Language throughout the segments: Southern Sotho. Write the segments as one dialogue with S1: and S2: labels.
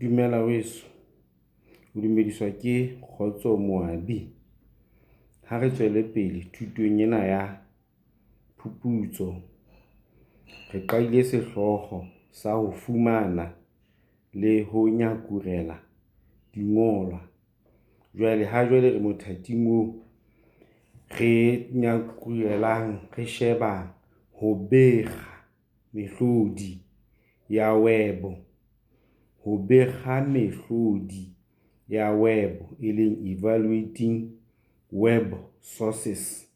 S1: Dumela weso, o dumediswa ke Kgotso Moabi. Ha re tswele pele thutong ena ya phuputso. Re qadile sehlooho sa ho fumana le ho nyakurela dingolwa. Jwale ha jwale re mothating oo re nyakurelang, re sheba ho bekga mehlodi ya web-o, ho bekga mehlodi ya web e leng evaluating web sources,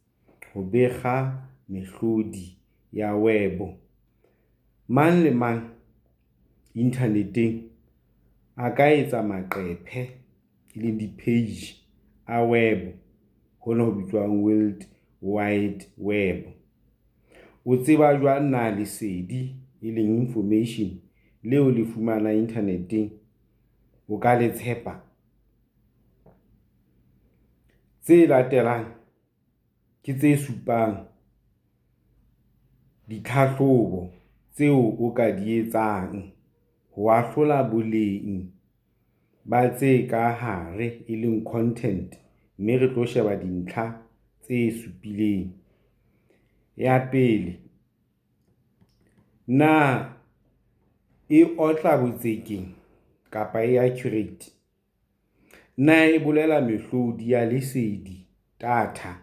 S1: ho bekga mehlodi ya web-o. Mang le mang internet-eng a ka etsa maqephe e leng di-page a web hona ho bitswang World Wide Web. O tseba jwang na lesedi e leng information leo le fumanang internet-eng o ka le tshepa? Tse latelang ke tse supang ditlhahlobo tseo o ka di etsang ho ahlola boleng ba tse ka hare, e leng content, mme re tlo sheba dintlha tse supileng. Ya pele, na e otla botsekeng kapa e accurate? Na e bolela mehlodi ya lesedi data?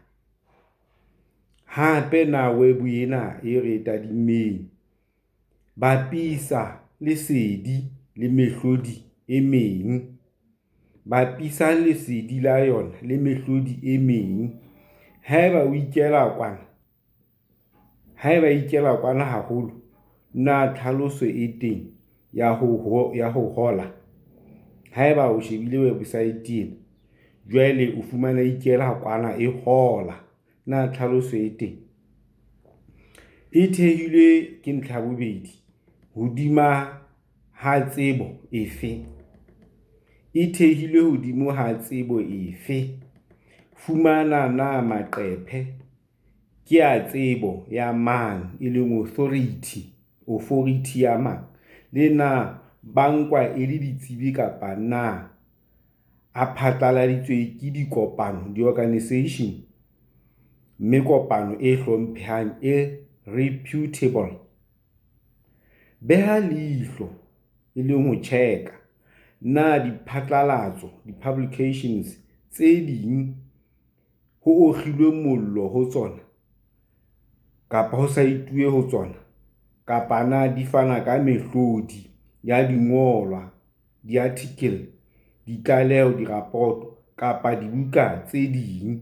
S1: Hape na web ena e re tadimmeng, bapisa lesedi le mehlodi e meng? Bapisa lesedi la yona le mehlodi e meng. Haeba o ikela kwana, haeba ikela kwana haholo, na tlhaloso e teng ya ho hola? Haeba o shebile website ena, jwale o fumana ikela kwana e hola, na tlhaloso e teng? E thehilwe, ke ntlha ya bobedi, hodima ha tsebo efe? E thehilwe hodimo ha tsebo efe? Fumana na maqephe ke a tsebo ya mang, e leng authority, authority ya mang? Le na ba nkwa e le ditsebi kapa na a phatlaladitswe ke dikopano, di-organisation, mme kopano e hlomphehang e reputable. Beha leihlo e leng ho check-a na diphatlalatso, di-publications tse ding ho okgilwe mollo ho tsona kapa ho saetuwe ho tsona? Kapa na di fana ka mehlodi ya dingolwa, di-article, ditlaleho, dirapoto kapa dibuka tse ding?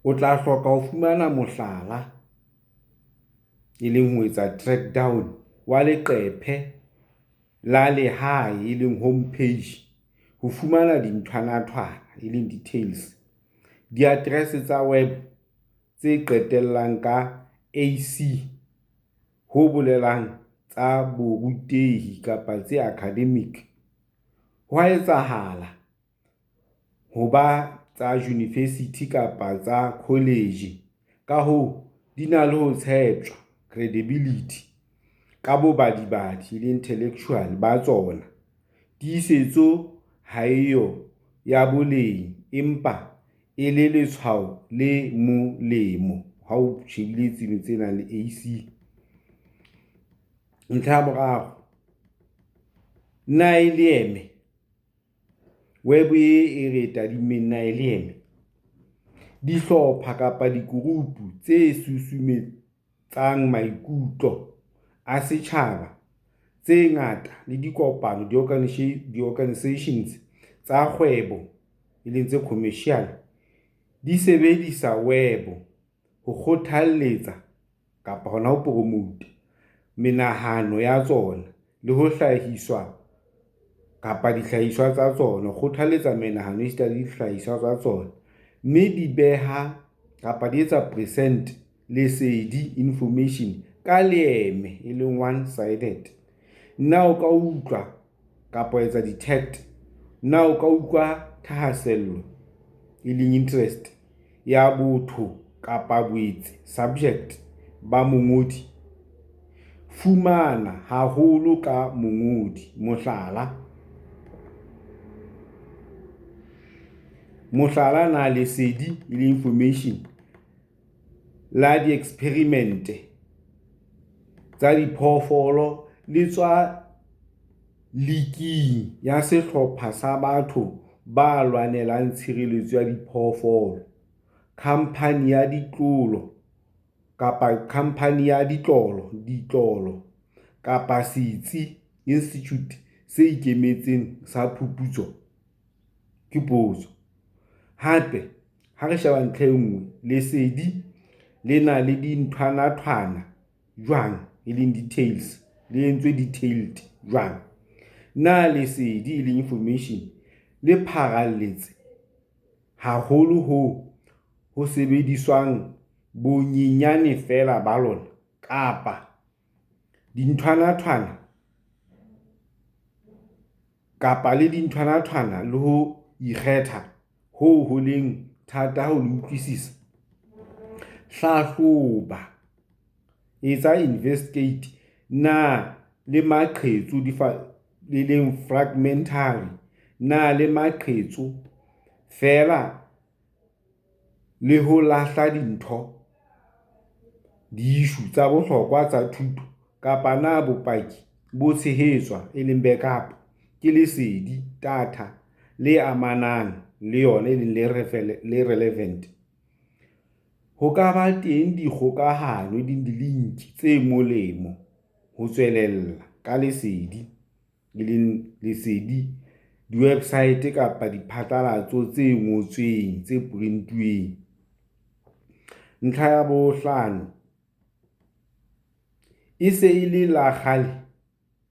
S1: O tla hloka ho fumana mohlala, e leng ho etsa track down wa leqephe la lehae, e leng home page ho fumana dinthwanthwana, e leng details. Diaterese tsa web tse qetellang ka AC, ho bolelang tsa borutehi kapa tse academic. Ho a etsahala hoba tsa university kapa tsa college. Ka hoo, di na le ho tsheptjwa, credibility, ka bobadibadi le intellectual ba tsona. Tiisetso ha eyo ya boleng, empa e le letshwao le molemo ha o shebile tseno tse nang le AC. Ntlha ya boraro, na e leeme? Web e re tadimmeng na e leeme? Dihlopha kapa di-group tse susumetsang maikutlo a setjhaba tse ngata le dikopano, di-organisations tsa kgwebo, e leng tse commercial, di sebedisa web ho kgothalletsa kapa hona ho promote-a menahano ya tsona le ho hlahiswa kapa dihlahiswa tsa tsona. Ho kgothalletsa menahano esita le dihlahiswa tsa tsona, mme di beha kapa di etsa present lesedi, information, ka leeme, e leng one sided. Na o ka utlwa kapa wa etsa detect? Na o ka utlwa thahasello, e leng interest, ya botho kapa boetsi, subject, ba mongodi? Fumana haholo ka mongodi, mohlala. Mohlala, na lesedi, e leng information, la dieksperimente tsa diphoofolo le tswa liking ya sehlopha sa batho ba lwanelang tshireletso ya diphoofolo, khamphane ya ditlolo kapa setsi, institute, se ikemetseng sa phuputso? Hape, ha re sheba ntlha e nngwe, lesedi lena le dinthwanthwana jwang, e leng details, le entswe detailed jwang? Na lesedi, e leng information, le pharaletse haholo hoo ho sebediswang bonyenyane feela ba lona kapa le dinthwanthwana le ho ikgetha hoo ho leng thata ho le utlwisisa? Hlahloba, etsa investigate, na le maqhetshu, fragmentary, na le maqhetsho feela le ho lahla dintho, di-issue, tsa bohlokwa tsa thuto kapa na bopaki bo tshehetswa, e leng backup, ke lesedi, data, le amanang le yona, e leng le relevant? Ho ka ba teng dikgokahano, di-link, tse molemo ho tswelella ka lesedi, e leng lesedi, diwebsaete kapa diphatlalatso tse ngotsweng, tse printuweng. Ntlha ya bohlano, e se e le la kgale?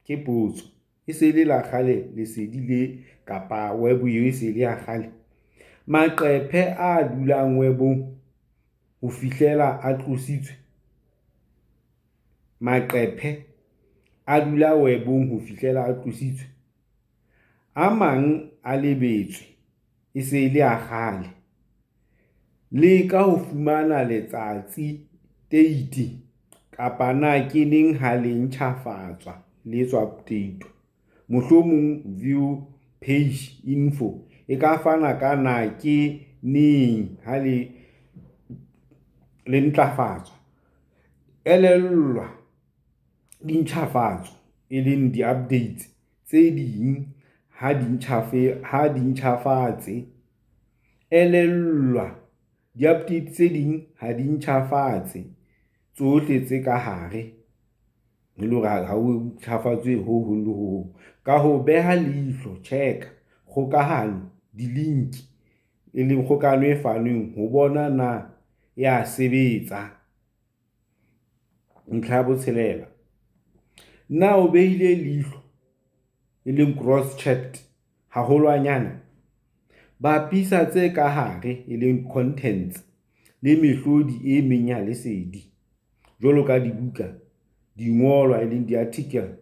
S1: Ke potso. E se e le la kgale lesedi lee kapa web eo e se le ya kgale? Maqephe a dulang web-ong ho fihlela a tlositswe. Maqephe a dula web-ong ho fihlela a tlositswe. A mang a lebetswe, e se e le a kgale. Leka ho fumana letsatsi, date, kapa na ke neng ha le ntjhafatswa, le etswa update-wa. Mohlomong view page info e ka fana ka na ke neng ha le ntlafatswa. Elellwa dintjhafatso, e leng di-updates tse ding ha di ntjhafatse. Elellwa di-update tse ding ha di ntjhafatse tsohle tse ka hare, e le hore ha ho ntjhafatswe ho hong le ho hong. Ka hoo, beha leihlo, check-a kgokahano, di-link, e leng kgokahano e fanweng ho bona na ya sebetsa. Ntlha ya botshelela, na o behile leihlo, e leng cross-checked, haholwanyane? Bapisa tse ka hare, e leng contents, le mehlodi e meng ya lesedi jwalo ka dibuka, dingolwa, e leng di-article,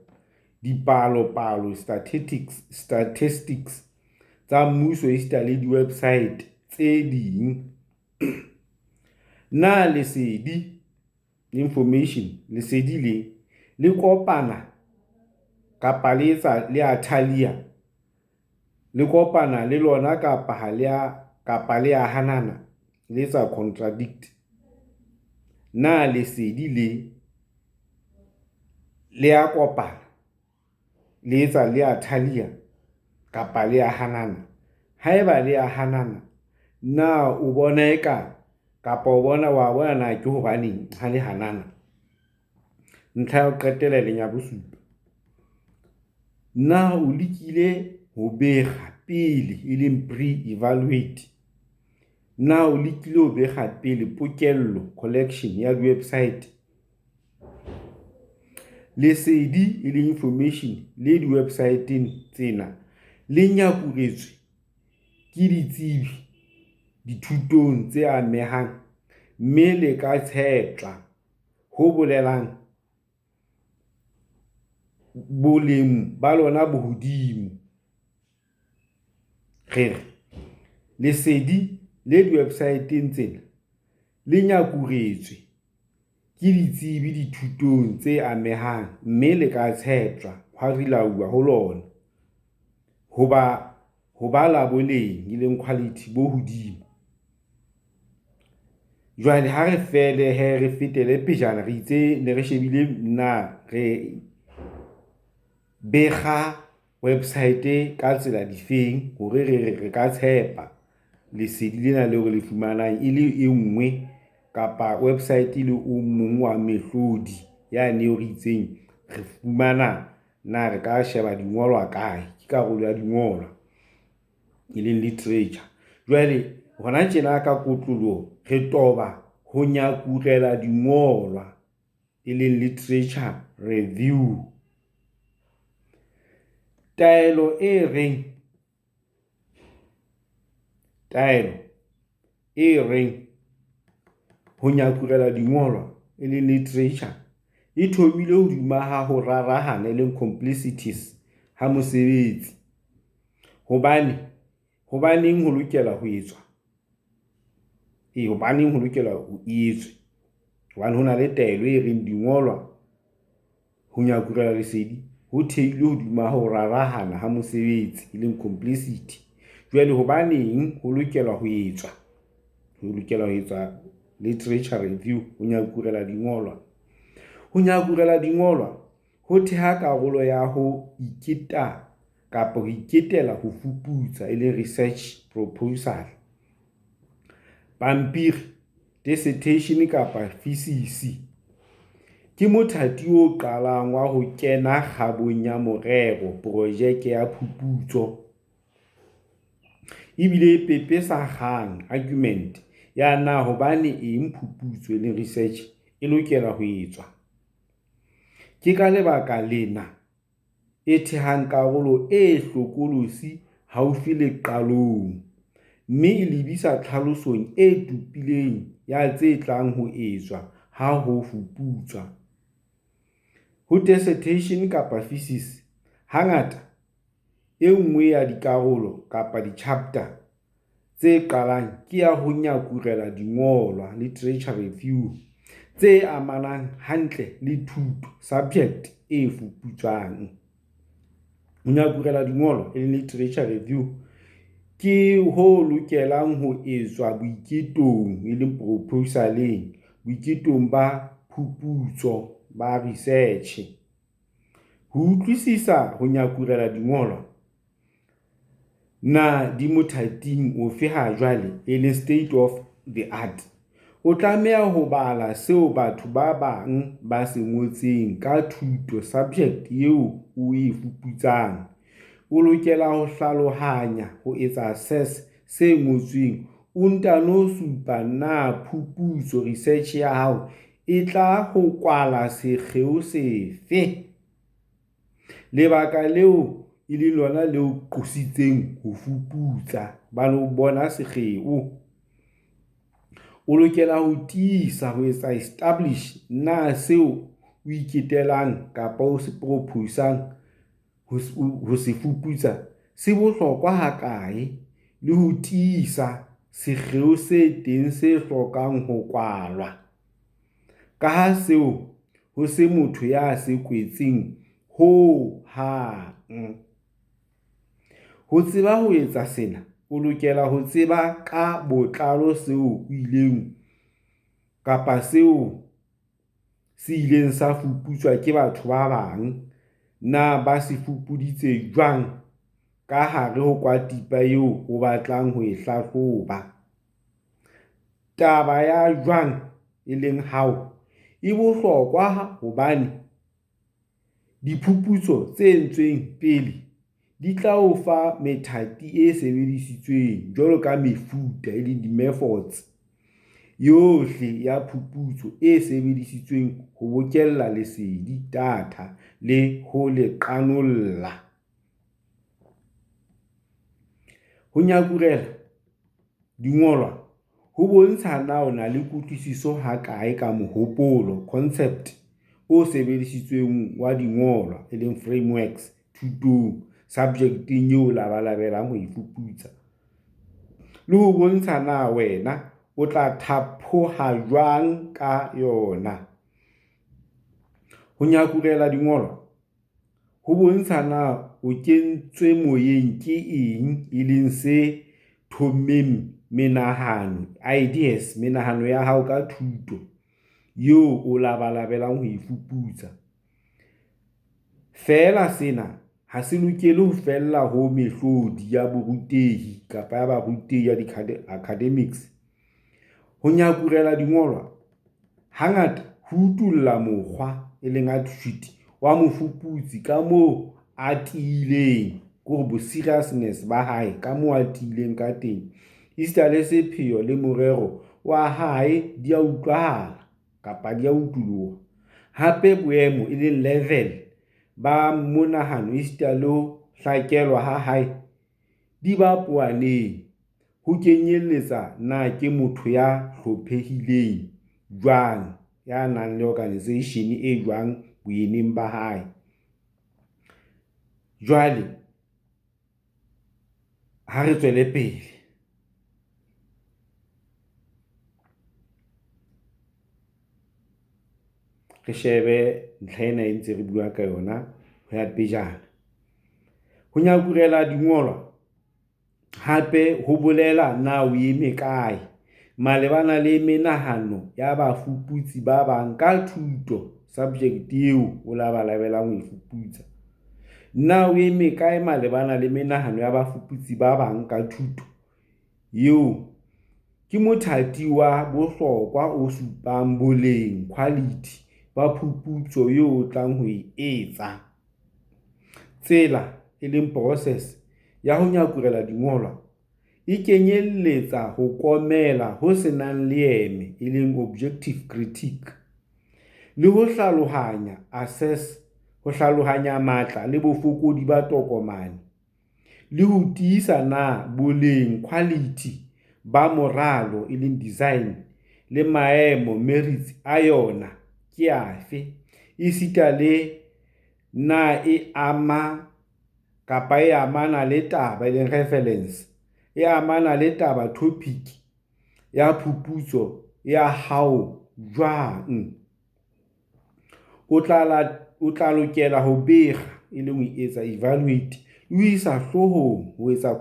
S1: dipalopalo, statistics, tsa mmuso esita le diwebsaete tse ding. Na lesedi, information, lesedi lee le kopana kapa le etsa le a tally-a? Le kopana le lona kapa ha le a kapa le a hanana, le etsa contradict? Na lesedi le le a kopana, le etsa le a tally-a kapa le a hanana? Haeba le a hanana, na o bona eka kapa o bona wa bona na ke hobaneng ha le hanana? Ntlha ya ho qetela e leng ya bosupa, na o lekile ho bekga pele, e leng pre-evaluate? Na o lekile ho bekga pele pokello, collection, ya diwebsaete? Lesedi, e leng information, le diwebsaeteng tsena le nyakuretswe ke ditsebi dithutong tse amehang, mme le ka tsheptjwa, ho bolelang boleng ba lona bo hodimo. Re re, lesedi le diwebsaeteng tsena le nyakuretswe. Ke ditsebi dithutong tse amehang, mme le ka tsheptjwa, hwa relauwa ho lona, ho ba la boleng, e leng quality, bo hodimo. Jwale ha re fele hee, re fetele pejana re itse ne re shebile na re bekga website ka tsela difeng hore re re re ka tshepa lesedi lena leo re le fumanang e le e nngwe kapa website e le o mong wa mehlodi yane eo re itseng re fumana na re ka sheba dingolwa kae. Ke karolo ya dingolwa, e leng literature. Jwale hona tjena ka kotloloho re toba ho nyakurela dingolwa, e leng literature review. Taelo e reng ho nyakurela dingolwa, e leng literature, e thomile hodima ha ho rarahana, e leng complexities, ha mosebetsi. Hobane hobaneng ho lokela ho etswa? Ee, hobaneng ho lokela ho etswe? Hobane ho na le taelo e reng dingolwa ho nyakurela lesedi ho theilwe hodima ho rarahana ha mosebetsi, e leng complexity. Jwale hobaneng ho lokela ho etswa? Ho lokela ho etswa literature review ho nyakurela dingolwa. Ho nyakurela dingolwa ho theha karolo ya ho iketa kapa ho iketela ho fuputsa, e leng research proposal. Pampiri, dissertation kapa thesisi ke mothati o qalang wa ho kena kgabong ya morero, projeke, ya phuputso. Ebile e pepesa kgang, argument, ya na hobaneng eng phuputso, e leng research, e lokela ho etswa. Ke ka lebaka lena e thehang karolo e hlokolosi haufi le qalong, mme e lebisa tlhalosong e tobileng ya tse tlang ho etswa ha ho fuputswa. Ho dissertation kapa thesis, hangata e nngwe ya dikarolo kapa di-chapter tse qalang ke ya ho nyakurela dingolwa, literature review, tse amanang hantle le thuto, subject, e fuputswang. Ho nyakurela dingolwa, e leng literature review, ke ho lokelang ho etswa boiketong, e leng proposal-eng, boiketong ba phuputso, ba research. Ho utlwisisa ho nyakurela dingolwa, na di mothating ofe hajwale, e leng state of the art, o tlameha ho bala seo batho ba bang ba se ngotseng ka thuto, subject, eo o e fuputsang. O lokela ho hlalohanya, ho etsa assess, se ngotsweng, o ntano supa na phuputso, research, ya hao e tla ho kwala sekgeo sefe, lebaka leo e leng lona le o qositseng ho fuputsa, hobane o bona sekgeo. O lokela ho tiisa, ho etsa establish, na seo o iketelang kapa o se proposang ho se fuputsa se bohlokwa hakae, le ho tiisa sekgeo se teng se hlokang ho kwalwa, ka ha seo ho se motho ya se kwetseng ho hang. Ho tseba ho etsa sena, o lokela ho tseba ka botlalo seo se ileng sa fuputswa ke batho ba bang, na ba se fupuditse jwang, ka hare ho kwatiba eo o batlang ho e hlahloba. Taba ya jwang, e leng how, e bohlokwa hobane diphuputso tse entsweng pele di tla o fa methati e sebedisitsweng jwalo ka mefuta, e leng di-methods, yohle ya phuputso e sebedisitsweng ho bokella lesedi, data, le ho le qanolla. Ho nyakurela dingolwa ho bontsha na o na le kutlwisiso hakae ka mohopolo, concept, o sebedisitsweng wa dingolwa, e leng frameworks, thutong, subject-eng eo o labalabelang ho e fuputsa, le ho bontsha na wena o tla thaphoha jwang ka yona. Ho nyakurela dingolwa ho bontsha na o kentswe moyeng ke eng, e leng se thommeng menahano, ideas, ya hao ka thuto eo o labalabelang ho e fuputsa. Feela sena ha se lokele ho fella ho mehlodi ya borutehi academics. Ho nyakurela dingolwa hangata ho utulla mokgwa, attitude, wa mofuputsi ka moo a tiileng, seriousness, ka teng, esita le sepheo le morero wa hae di a utolloha, hape boemo level, ba monahano esita le ho hlakelwa ha hae di ba powaneng, ho kenyelletsa na ke motho ya hlophehileng jwang, organisation, boyeneng. Jwale ha re tswele pele. Re shebe ntlha ena e ntse re bua ka yona ho ya pejana. Ho nyakurela dingolwa hape ho bolela na o eme kae malebana le menahano ya bafuputsi ba bang ka thuto, subject, eo o labalabelang ho e fuputsa. Na o eme kae malebana le menahano ya bafuputsi ba bang ka thuto eo ke mothati wa bohlokwa o supang boleng, quality, ba phuputso eo o tlang ho e etsa. Tsela, process, ya ho nyakurela dingolwa e kenyelletsa ho komela ho se nang leeme, objective critique, le ho hlalohanya, assess, matla le bofokodi ba tokomane, le ho tiisa na boleng, quality, ba moralo, design, le maemo, merits, a yona ke afe, esita le na e amana le taba, topic, ya phuputso ya hao jwang. O tla lokela ho bega, evaluate, le ho isa hloohong,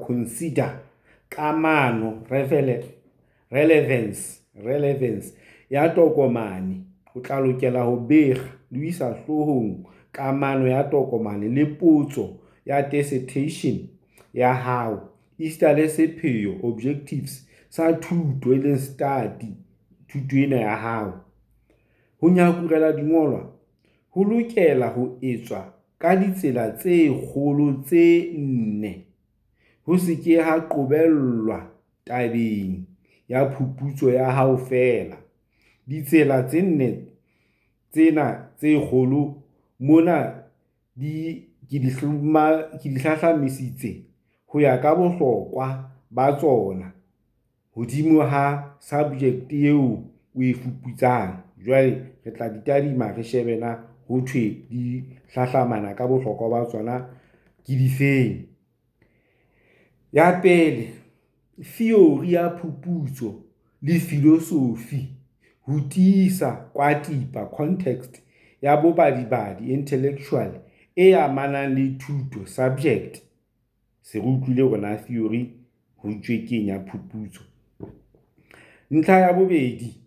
S1: consider, kamano, relevance, ya tokomane le potso ya dissertation ya hao esita le sepheo, objectives, sa thuto, study, ena ya hao. Ho nyakurela dingolwa ho lokela ho etswa ka ditsela tse kgolo tse nne, ho se ke ha qobellwa tabeng ya phuputso ya hao feela. Ditsela tse nne tsena tse kgolo mona ke di hlahlamisitse ho ya ka bohlokwa ba tsona hodima subject eo o e fuputsang. Jwale re tla di tadima, re shebe na ho thwe di hlahlamana ka bohlokwa ba tsona ke difeng. Ya pele, theory ya phuputso le filosofi ho tiisa kwatipa, context, ya bobadibadi, intellectual, e amanang le thuto, subject. Se re utlwile hore na theory ho thwe keng ya phuputso. Ntlha ya bobedi,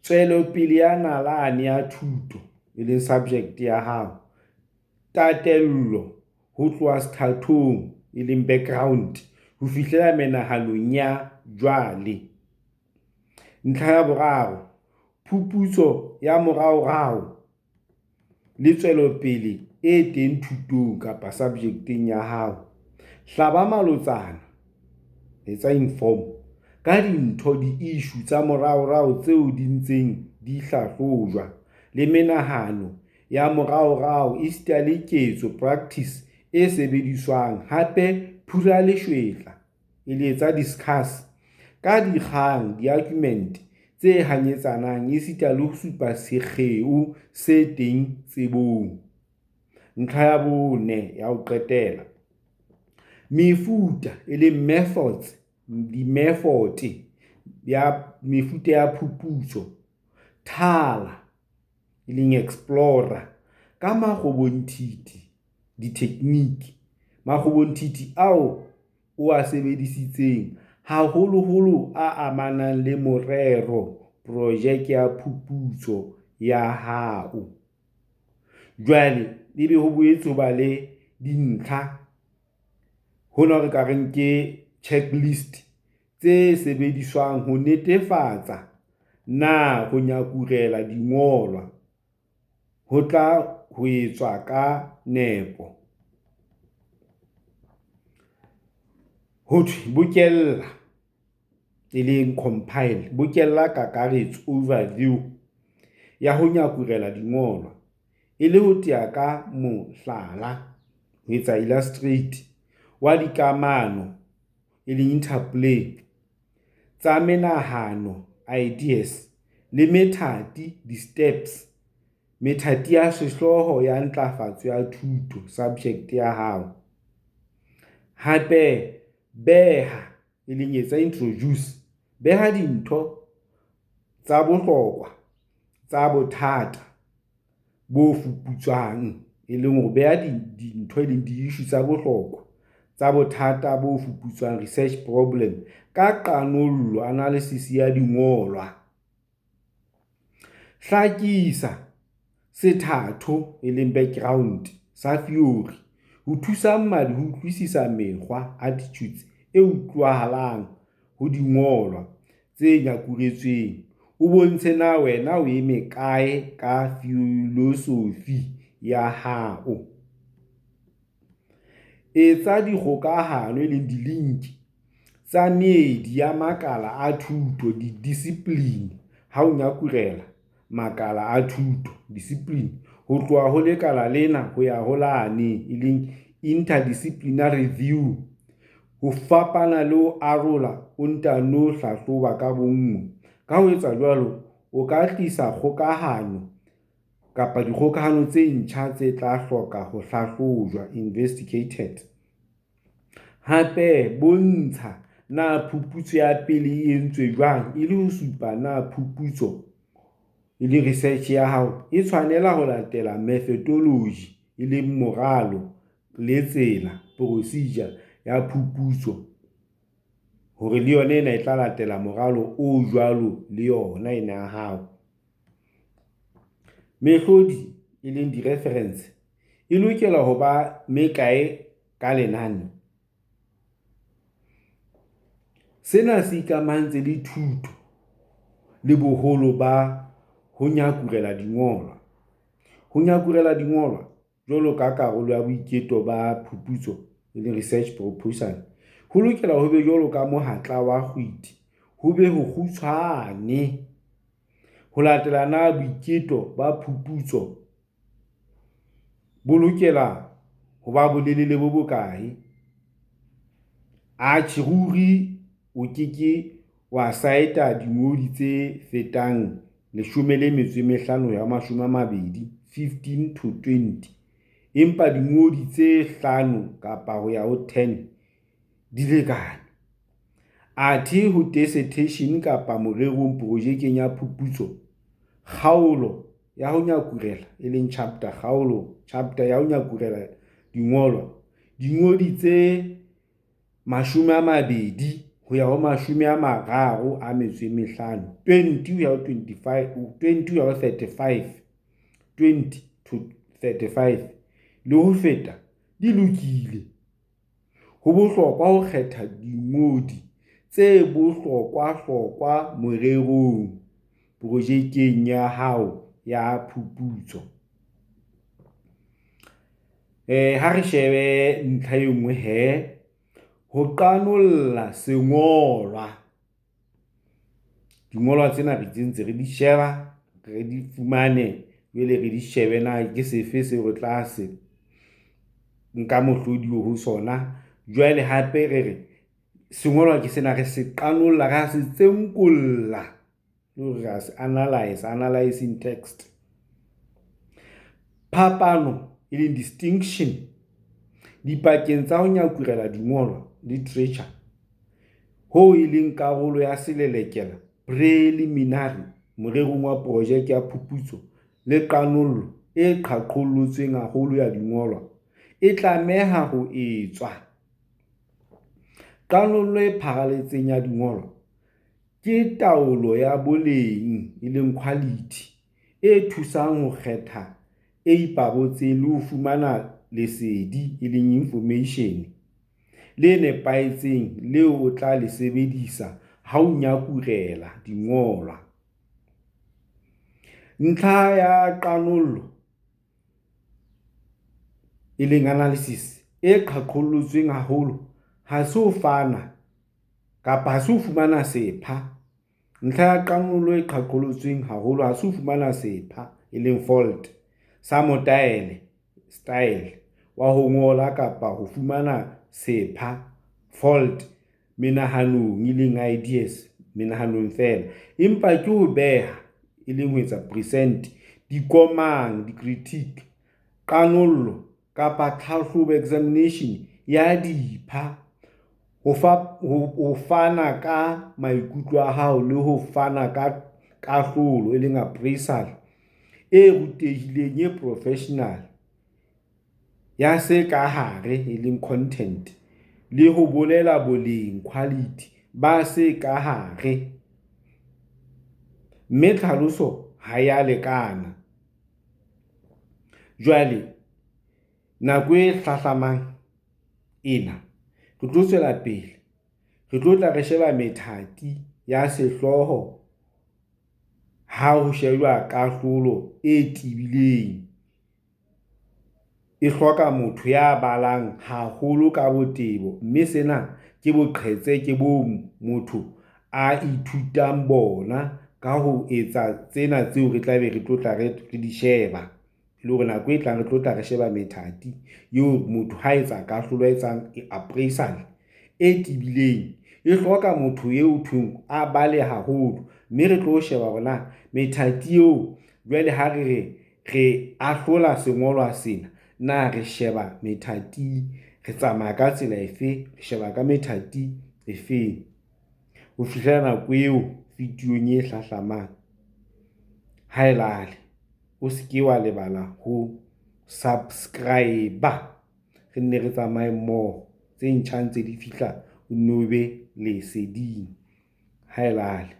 S1: tswelopele ya nalane ya thuto, e leng subject ya hao. Tatello ho tloha sethathong, e leng background, ho fihlela menahanong ya jwale. Ntlha ya boraro, phuputso ya moraorao le tswelopele e teng thutong kapa subject-eng ya hao. Hlaba malotsana, etsa inform, ka dintho, di-issue, tsa moraorao tseo di ntseng di hlahlojwa, le menahano ya moraorao esita le ketso, practice, e sebediswang, hape phura leshwetla, discuss, ka dikgang, argument, tse hanyetsanang esita le ho supa sekgeo se teng tsebong. Ntlha ya bone ya ho qetela, mefuta, methods, ya phuputso. Thala e leng explore-a ka makgobonthithi, di-technique. Makgobonthithi ao o a sebedisitseng, haholoholo a amanang le morero projeke ya phuputso ya hao. Jwale ebe ho boetse ho ba le dintlha hona re ka reng ke checklist tse sebediswang ho netefatsa na ho nyakurela dingolwa ho tla ho etswa ka nepo. Ho thwe bokella, e leng compile, bokella kakaretso overview ya ho nyakurela dingolwa, e le ho tea ka mohlala, ho etsa illustrate, wa dikamano, e leng interplay, tsa menahano, ideas, le methati, di-steps, methati ya sehlooho ya ntlafatso ya thuto subject ya hao. Hape, beha, e leng etsa introduce, beha dintlha tsa bohlokwa tsa bothata bo fuputswang, e leng hore beha dintho e leng di-issue tsa bohlokwa tsa bothata bo fuputswang research problem ka qanollo analysis ya dingolwa. Hlakisa sethatho, e leng background, sa theory ho thusa mmadi ho utlwisisa mekgwa, attitudes, e utlwahalang ho dingolwa tse nyakuretsweng, o bontshe na wena o eme kae ka filosofi ya hao. Etsa dikgokahano, e leng di-link, tsa meedi ya makala a thuto, di-discipline, ha o nyakurela makala a thuto, discipline, ho tloha ho lekala lena ho ya ho lane, e leng interdisciplinary view, ho fapana le ho arola o ntano hlahloba ka bonngwe, ka ho etsa jwalo, o ka tlisa kgokahano kapa dikgokahano tse ntjha tse tla hloka ho hlahlojwa, investigated. Hape, bontsha na phuputso ya pele e entswe jwang, e le ho supa na phuputso, e leng research, ya hao e tshwanela ho latela methodoloji, e leng moralo le tsela, procedure, ya phuputso hore le yona ena e tla latela moralo o jwalo le yona ena ya hao. Mehlodi, e leng di-references, e lokela ho ba mekae ka lenane? Sena se ikamahantse le thuto le boholo ba ho nyakurela dingolwa. Ho nyakurela dingolwa jwalo ka karolo ya boiteko ba phuputso, e leng research proposal, ho lokela ho be jwalo ka mohatla wa kgwiti, ho be kgutshwane. Ho latela na boiteko ba phuputso bo lokela ho ba bolelele bo bokae? Atjhe, ruri o ke ke wa saeta dingodi tse fetang 15 ho ya ho 20, 15 to 20, empa dingodi tse 5 kapa ho ya ho 10 di lekane. Athe ho dissertation kapa morerong projekeng ya phuputso, kgaolo ya ho nyakurela, e leng chapter, kgaolo, chapter, ya ho nyakurela dingolwa, dingodi tse 20 ho ya ho 35, 20 ho ya ho 25, 20 ho ya ho 35, 20 to 35, le ho feta di lokile. Ho bohlokwa ho kgetha dingodi tse bohlokwahlokwa morerong, projekeng ya hao ya phuputso. Ha re shebe ntlha e nngwe hee ho qanolla sengolwa. Dingolwa tsena re ntse re di sheba, re di fumane jwale re di shebe na ke sefe seo re tla se nka mohlodi ho sona. Jwale hape re re sengolwa ke sena, re se qanolla, ra se tsenkolla, ke hore ra se analyse, analyzing text. Phapano, e leng distinction, dipakeng tsa ho nyakurela dingolwa, literature, hoo e leng karolo ya selelekela, preliminary, morerong wa projeke ya phuputso. le qanollo e qaqollotsweng haholo ya dingolwa e tlameha ho etswa. Qanollo e pharaletseng ya dingolwa ke taolo ya boleng e leng quality e thusang ho kgetha e ipabotseng le ho fumana lesedi e leng information le nepahetseng leo o tla le sebedisa ha o nyakurela dingolwa. Ntlha ya qanollo e leng analysis e qaqollotsweng haholo ha se ho fana kapa ha se ho fumana sepha. Ntlha ya qanollo e qaqollotsweng haholo ha se ho fumana sepha e leng fault sa motaele style wa ho ngola kapa ho fumana sepha fault menahanong e leng ideas menahanong feela, empa ke ho beha e leng ho etsa present dikomang dicritique qanollo kapa tlhahlobo examination ya dipha ho fana ka maikutlo a hao le ho fana ka kahlolo e leng appraisal e rutehileng e professional ya se ka hare e leng content le ho bolela boleng quality ba se ka hare, mme tlhaloso ha e a lekana. Jwale nako e hlahlamang ena re tlo tswela pele re tlo tla re sheba methati ya sehlooho ha ho shejwa kahlolo e tebileng e hloka motho ya balang haholo ka botebo, mme sena ke boqhetseke boo motho a ithutang bona ka ho etsa tsena tseo re tla be re tlo tla re di sheba. E le hore nako e tlang re tlo tla re sheba methati eo motho ha etsa kahlolo a etsang appraisal e tebileng e hloka motho eo thweng a bale haholo, mme re tlo sheba hore na methati eo jwale ha re re re ahlola sengolwa sena na re sheba methati re tsamaya ka tsela efe, re sheba ka methati efeng ho fihlela nako eo videong e hlahlamang. Haelale o se ke wa lebala ho subscribe re nne re tsamaye mmoho tse ntjha ntse di fihla o nno be leseding. Haelale.